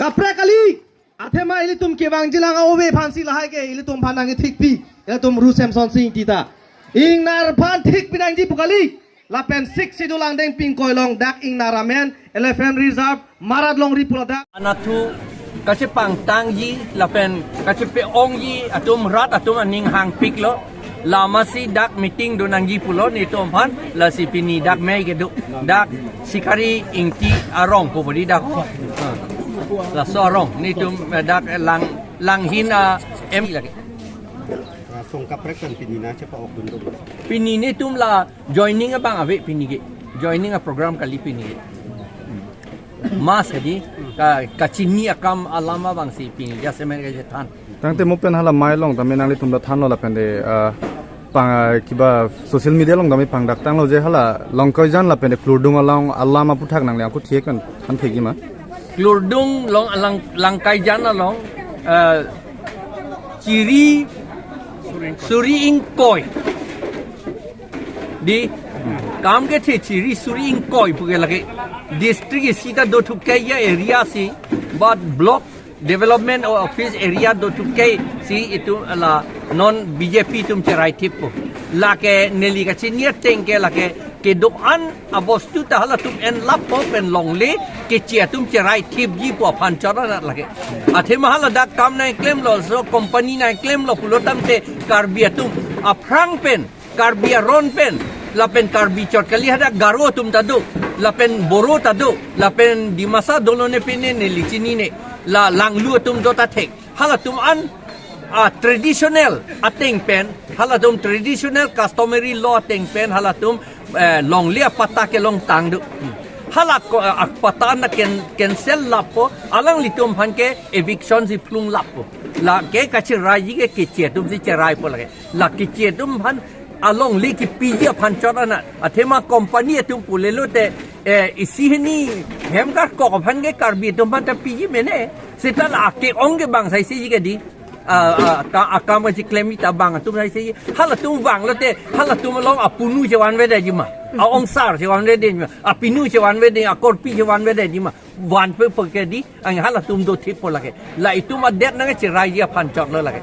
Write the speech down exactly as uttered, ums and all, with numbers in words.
Kaprek kali. Athema ilitum kevangjilang a-ove aphansi lahai ke ilitum aphan nangkethikpi. Ilitum Ru Semson Sing Ingti ta. Ingnar aphan thikpi nangji pu kali. Lapen Sixth Schedule angdeng pingkoi along dak Ingnar amen, Elephant Reserve, Marat Longri pu ladak. Anatthu kachepangtangji lapen kachepe-ongji atum rat atum aning hangpiklo. Lamasi dak meeting do nangji pulo netum aphan, lasi pini dak mei kedo, dak Sikari Ingti arong pu bodi dak. Ha. Laso arong netum, eh, dak lang, Langhin a-M L A lake. Rasong kaprek kan pini nangchepa-okdun do. Pini netum la joining abang ave pini ke. Joining a-program kali pini ke. Mass kadi, ka, kachini akam alam abangsi pini jasemet kachethan. Tangte mo pen hala mei along tame nanglitum ta thanlo lapen de, ah, pang, ah, kiba social media along tame pangdaktanglo je hala Langkaijan lapen de Klurdung along alam aphuthak nangli angko thiek kan than thekji ma? Klurdung along alang, Langkaijan along, eh, chiri suri ingkoi. Di, kam kethe chiri suri ingkoi pu ke lake. District isi ta dothup ke ya area si, but block development office area dothup ke si itum la non B J P atum cherai thippo. Lake neli kachini ateng ke lake kedo-an abostu ta halatum enlappo pen longle keche atum cherai thipji pu aphan chot anat lake. Athema hala dak kam nangklemlo, laso company nangklemlo pulo tangte Karbi atum aphrang pen, Karbi aron pen, lapen Karbi chot kali hadak Garo atum ta do, lapen Boro ta do, lapen Dimasa dolo ne pine neli chinine, la Langlu atum do ta thek. Halatum an, ah, traditional ateng pen, halatum traditional customary law ateng pen, halatum, eh, longle apatta kelongtang do. Hala ko, ah, apatta na ken, cancel lappo, alanglitum aphan ke eviction si phlung lappo. Lake kacheraiji ke keche atum si cheraipo lake. La keche atum aphan alongle kepiji aphan chot anat. Athema company atum pulelote, eh, isi hini hem karkok aphan ke Karbi atum aphan ta piji mene. Seta la ake-ong ke bang saisiji ke di. Ah, ah, ka, akam kacheklemji ta bang atum saisiji. Halatum vanglote, halatum along apunu chevanvedetji ma. A-ongsar chevanvedetji ma. Apinu chevanvedet, akorpi chevanvedetji ma. Vanpe pu ke di, ang halatum do thippo lake. La itum adet nangcheraiji aphan chotlo lake.